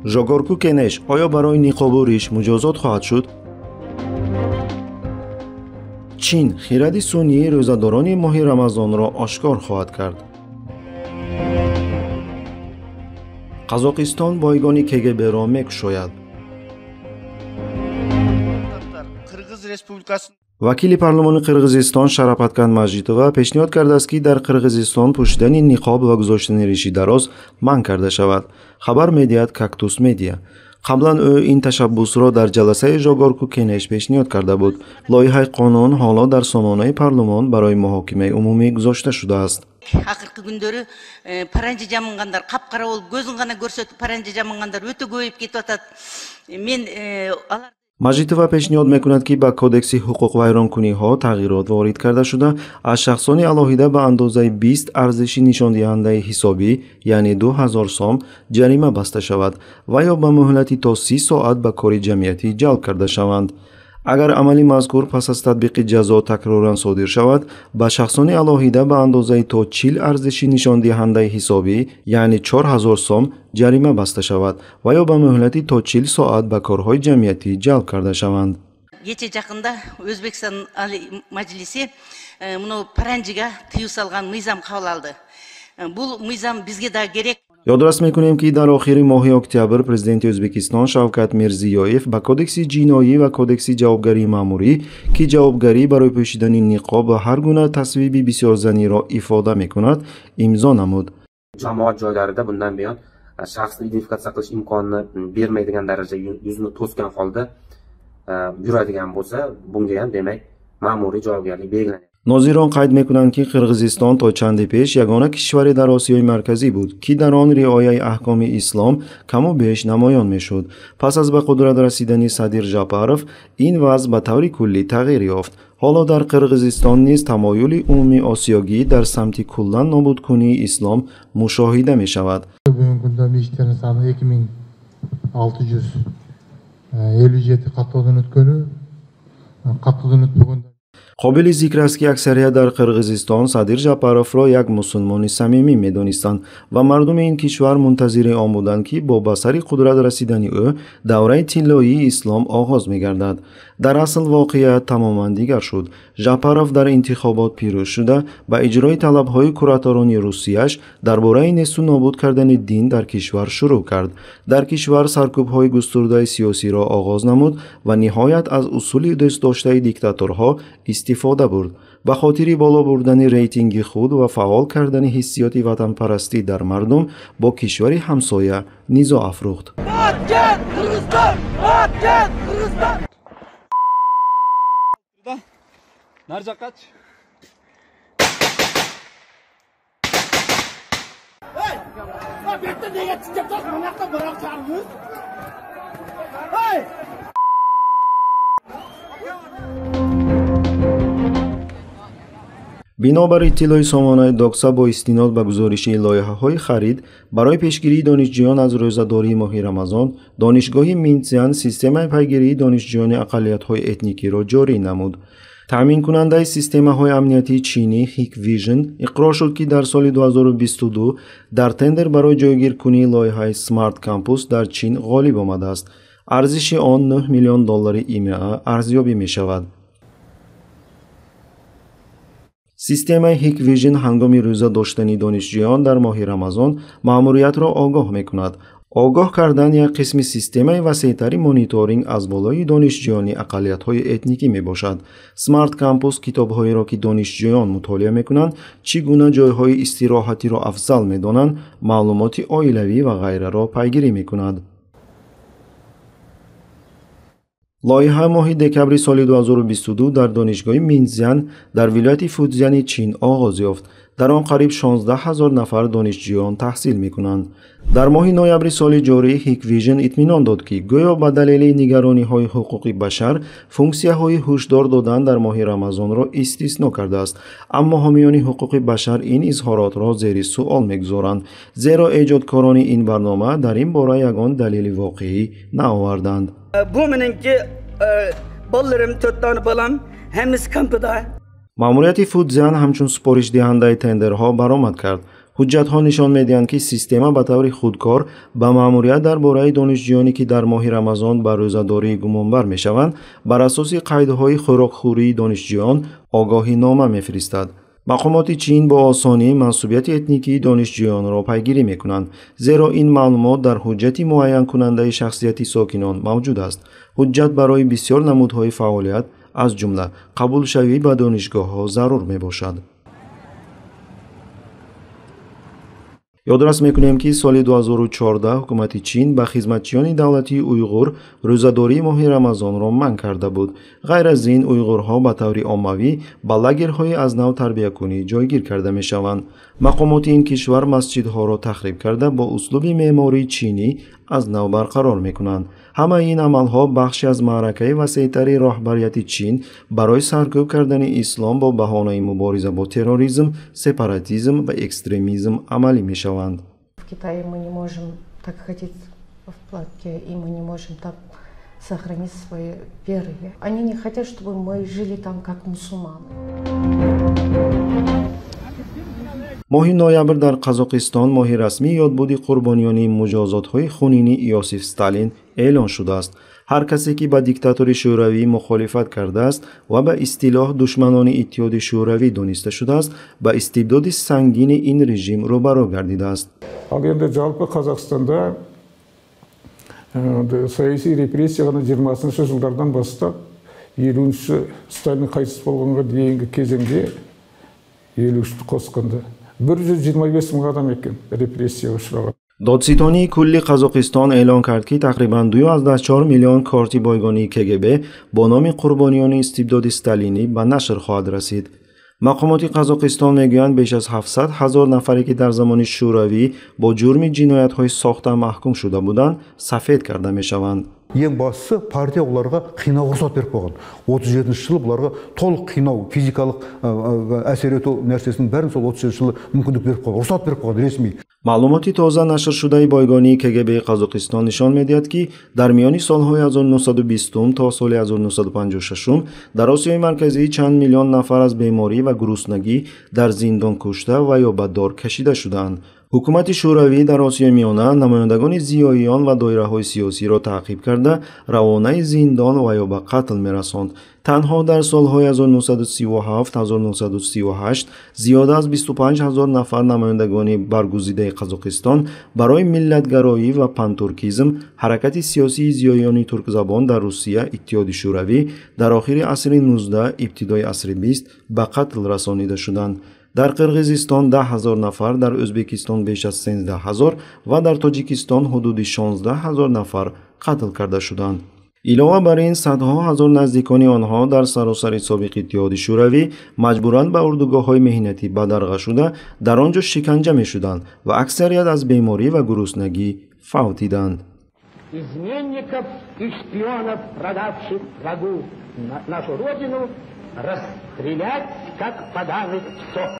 Жогорку Кенеш оё барои ниқобу риш муҷозот хоҳад шуд? Чин хиради суннии рӯзадорони моҳи Рамазонро ошкор хоҳад кард. Қазоқистон бойгони КГБ-ро мекушояд. Вакили парлумони Қирғизистон Шарапаткан Мажитова пешниҳод кардааст, ки дар Қирғизистон пӯшидани ниқоб ва гузоштани риши дароз манъ карда шавад. Хабар медиҳад Кактус Медиа. Қаблан ӯ ин ташаббусро дар ҷаласаи Жогорку Кенеш пешниҳод карда буд. Лоиҳаи қонун ҳоло дар сомонаи парлумон барои муҳокимаи умумӣ гузошта шудааст. Акыркы күндөрү паранжи жамынгандар капкара болуп, көзүн гана көрсөтүп паранжи жамынгандар өтө көбөйүп кетип атат. Мен алар Мажитова пешниҳод мекунад, ки ба кодекси ҳуқуқвайронкуниҳо тағйирот ворид карда шуда, аз шахсони алоҳида ба андозаи 20 арзиши нишондиҳандаи ҳисобӣ, яъне 2000 сом, ҷарима баста шавад ва ё ба муҳлати то 30 соат ба кори ҷамъиятӣ ҷалб карда шаванд. Агар амали мазкур пас аз татбиқи ҷазо такроран содир шавад, ба шахсони алоҳида ба андозаи то 40 арзиши нишондиҳандаи ҳисобӣ, яъне 4000 сом, ҷарима баста шавад ва ё ба муҳлати то 40 соат ба корҳои ҷамъиятӣ ҷалб карда шаванд. Кече жакында Өзбекстан Али Мажлиси муну паранжига тыюу салган мыйзам кабыл алды. Бул мыйзам бизге да керек. Ёдрас мекунем, ки дар охири моҳи октябр президенти Ӯзбекистон Шавкат Мирзиёев ба кодекси ҷиноӣ ва кодекси ҷавобгарии маъмурӣ, ки ҷавобгарӣ барои пӯшидани ниқоб ва ҳар гуна тасвиби бисёрзаниро ифода мекунад, имзо намуд. Jamoat joylarida bundan buyon shaxsni identifikatsiya qilish imkonini bermaydigan darajada yuzini to'sgan holda yuradigan bo'lsa, bunga ham demak ma'muriy javobgarlik belgilanadi. Нозирон қайд мекунанд, ки Қирғизистон то чанде пеш ягона кишваре дар Осиёи Марказӣ буд, ки дар он риояи аҳкоми ислом каму беш намоён мешуд. Пас аз ба қудрат расидани Садир Жапаров ин вазъ ба таври куллӣ тағйир ёфт. Ҳоло дар Қирғизистон низ тамоюли умумии осиёгӣ дар самти куллан нобудкунии ислом мушоҳида мешавад. Бүгүнкү күндө мечиттердин саны 2657 каттоодон өткөнү, каттоодон өтпөгөн. Қобили зикр аст, ки аксарият дар Қирғизистон Садир Жапаровро як мусулмони самимӣ медонистанд ва мардуми ин кишвар мунтазири он буданд, ки бо ба сари қудрат расидани ӯ давраи тиллоии ислом оғоз мегардад. Дар асл воқеият тамоман дигар шуд. Жапаров дар интихобот пирӯз шуда, ба иҷрои талабҳои кураторони русияш дар бораи несту нобуд кардани дин дар кишвар шурӯъ кард. Дар кишвар саркӯбҳои густурдаи сиёсиро оғоз намуд ва ниҳоят аз усули дӯстдоштаи диктаторҳо истифода бурд. Ба хотири боло бурдани рейтинги худ ва фаъол кардани ҳиссиёти ватанпарастӣ дар мардум бо кишвари ҳамсоя низоъ афрӯхт. Бинобар иттилои сомонаи Докса бо истинод ба гузориши лоиҳаҳои харид барои пешгирии донишҷӯён аз рӯзадории моҳи Рамазон, донишгоҳи Минцзян системаи пайгирии донишҷӯёни ақаллиятҳои этникиро ҷорӣ намуд. Таъминкунандаи системаҳои амниятии чинӣ Hikvision иқрор шуд, ки дар соли 2022 дар тендер барои ҷойгиркунии лоиҳаи Smart Campus дар Чин ғолиб омадааст. Арзиши он 9 миллион доллари ИМА арзёбӣ мешавад. Системаи Hikvision ҳангоми рӯза доштани донишҷӯён дар моҳи Рамазон маъмуриятро огоҳ мекунад. Огоҳ кардан як қисми системаи васеътари мониторинг аз болои донишҷӯёни ақаллиятҳои этникӣ мебошад. Smart Campus китобҳоеро, ки донишҷӯён мутолиа мекунанд, чӣ гуна ҷойҳои истироҳатиро афзал медонанд, маълумоти оилавӣ ва ғайраро пайгирӣ мекунад. Лоиҳа моҳи декабри соли 2022 дар донишгоҳи Минцзян дар вилояти Фудзяни Чин оғоз ёфт. Дар он қариб 16 ҳазор нафар донишҷӯён таҳсил мекунанд. Дар моҳи ноябри соли ҷорӣ Hikvision итминон дод, ки гӯё ба далели нигарониҳои ҳуқуқи башар функсияҳои ҳушдор додан дар моҳи Рамазонро истисно кардааст. Аммо ҳомиёни ҳуқуқи башар ин изҳоротро зери суол мегузоранд, зеро эҷодкорони ин барнома дар ин бора ягон далели воқеӣ наоварданд. Bu meningki bolalarim, 4 dona bolam, hammasi kampida. Маъмурияти Фудзян ҳамчун супоришдиҳандаи тендерҳо баромад кард. Ҳуҷҷатҳо нишон медиҳанд, ки система ба таври худкор ба маъмурият дар бораи донишҷӯёне, ки дар моҳи Рамазон ба рӯзадорӣ гумонбар мешаванд, бар асоси қайдҳои хӯрокхӯрии донишҷӯён огоҳинома мефиристад. Мақомоти Чин бо осонӣ мансубияти этникии донишҷӯёнро пайгирӣ мекунанд, зеро ин маълумот дар ҳуҷҷати муайянкунандаи шахсияти сокинон мавҷуд аст. Ҳуҷҷат барои бисёр намудҳои фаъолият, аз ҷумла қабулшавӣ ба донишгоҳҳо зарур мебошад. Ёдрас мекунем, ки соли 2014 ҳукумати Чин ба хизматчиёни давлатии уйғур рӯзадории моҳи Рамазонро манъ карда буд. Ғайр аз ин, уйғурҳо ба таври оммавӣ ба лагерҳои аз нав тарбиякунӣ ҷойгир карда мешаванд. Мақомоти ин кишвар масҷидҳоро тахриб карда, бо услуби меъмории чинӣ аз нав барқарор мекунанд. Ҳамаи ин амалҳо бахши аз маъракаи васеътари роҳбарияти Чин барои саркӯб кардани ислом бо баҳонаи мубориза бо терроризм, сепаратизм ва экстремизм амалӣ мешаванд. В Китае мы не можем так ходить в платке, и мы не можем так сохранить свои веры. Они не хотят, чтобы мы жили там как мусульмане. Моҳи ноябр дар Қазоқистон моҳи расмии ёдбуди қурбониёни муҷозотҳои хунини Иосиф Сталин эълон шудааст. Ҳар касе, ки ба диктатори шӯравӣ мухолифат кардааст ва ба истилоҳ душманони Иттиҳоди Шӯравӣ дониста шудааст, ба истибдоди сангини ин режим рӯбарӯ гардидааст. Ал енді жалпы Қазақстанда саяси репрессияны 20-шы жылдардан бастап 50-ші Сталин қайтыс болғанға дейінгі кезеңде 53-ті қосқанда 125 мың адам екен репрессияға ұшыраған. Додситонии кулли Қазоқистон эълон кард, ки тақрибан 2,4 миллион корти бойгонии КГБ бо номи қурбониёни истибдоди сталинӣ ба нашр хоҳад расид. Мақомоти Қазоқистон мегӯянд, беш аз 700 ҳазор нафаре, ки дар замони Шӯравӣ бо ҷурми ҷиноятҳои сохта маҳкум шуда буданд, сафед карда мешаванд. Ең бастысы, партия оларға қинауға рұқсат беріп қойған. 37 жылы бұларға толық қинау, физикалық әсер ету нәрсесінің бәрін сол 37 жылы мүмкіндік беріп қойған, рұқсат беріп қойған ресми. Маълумоти тоза нашршудаи бойгонии КГБ Қазоқистон нишон медиҳад, ки дар миёни солҳои 1920 то соли 1956 дар Осиёи Марказӣ чанд миллион нафар аз беморӣ ва гуруснагӣ дар зиндон кушта ва ё ба дор кашида шудаанд. Ҳукумати Шӯравӣ дар Осиёи Миёна намояндагони зиёиён ва доираҳои сиёсиро таъқиб карда, равонаи зиндон ва ё ба қатл мерасонд. Танҳо дар солҳои 1937-1938 зиёда аз 25 ҳазор нафар намояндагони баргузидаи Қазоқистон барои миллатгароӣ ва пантуркизм, ҳаракати сиёсии зиёиёни туркзабон дар Русия, Иттиҳоди Шӯравӣ дар охири асри 19, ибтидои асри 20 ба қатл расонида шуданд. Дар Қирғизистон 10 ҳазор нафар, дар Ӯзбекистон беш аз 13 ҳазор ва дар Тоҷикистон ҳудуди 16 ҳазор нафар қатл карда шуданд. Илова бар ин, садҳо ҳазор наздикони онҳо дар саросари собиқ Иттиҳоди Шӯравӣ маҷбуран ба урдугоҳҳои меҳнатӣ бадарға шуда, дар он ҷо шиканҷа мешуданд ва аксарият аз беморӣ ва гуруснагӣ фавтиданд. Изменников и шпионов, продавших врагу нашу родину, расстрелять, как поганых псов.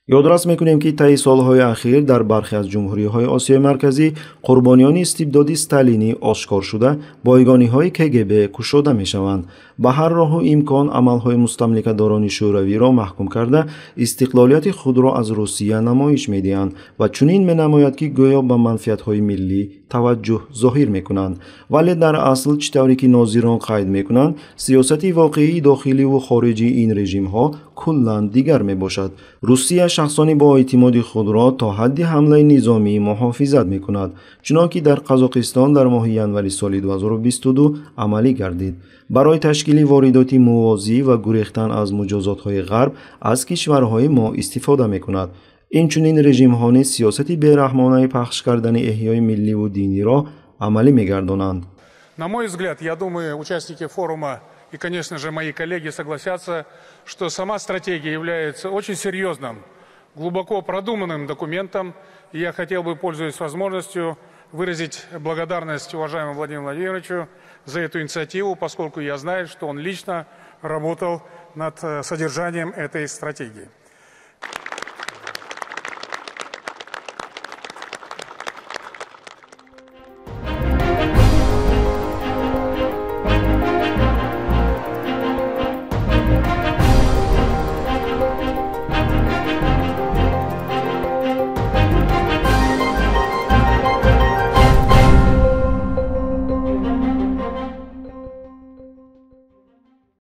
Ёдрас мекунем, ки таи солҳои ахир дар бархе аз ҷумҳуриҳои Осиёи Марказӣ қурбониёни истибдоди сталинӣ ошкор шуда, бойгониҳои КГБ кушода мешаванд. Ба ҳар роҳу имкон амалҳои мустамликадорони шӯравиро маҳкум карда, истиқлолияти худро аз Русия намоиш медиҳанд ва чунин менамояд, ки гӯё ба манфиатҳои миллӣ таваҷҷӯҳ зоҳир мекунанд. Вале дар асл, чӣ тавре ки нозирон қайд мекунанд, сиёсати воқеии дохиливу хориҷии ин режимҳо куллан дигар мебошад. Русия шахсони бо эътимоди худро то ҳадди ҳамлаи низомӣ муҳофизат мекунад, чунон ки дар Қазоқистон дар моҳи январи соли 2022 амалӣ гардид. Барои ташкили воридоти мувозӣ ва гурехтан аз муҷозотҳои ғарб аз кишварҳои мо истифода мекунад. Инчунин режимҳо низ сиёсати бераҳмонаи пахш кардани эҳёи милливу диниро амалӣ мегардонанд. На мой взгляд, я думаю, участники форума и, конечно же, мои коллеги согласятся, что сама стратегия является очень серьезным, глубоко продуманным документом. И я хотел бы, пользуясь возможностью, выразить благодарность уважаемому Владимиру Владимировичу за эту инициативу, поскольку я знаю, что он лично работал над содержанием этой стратегии.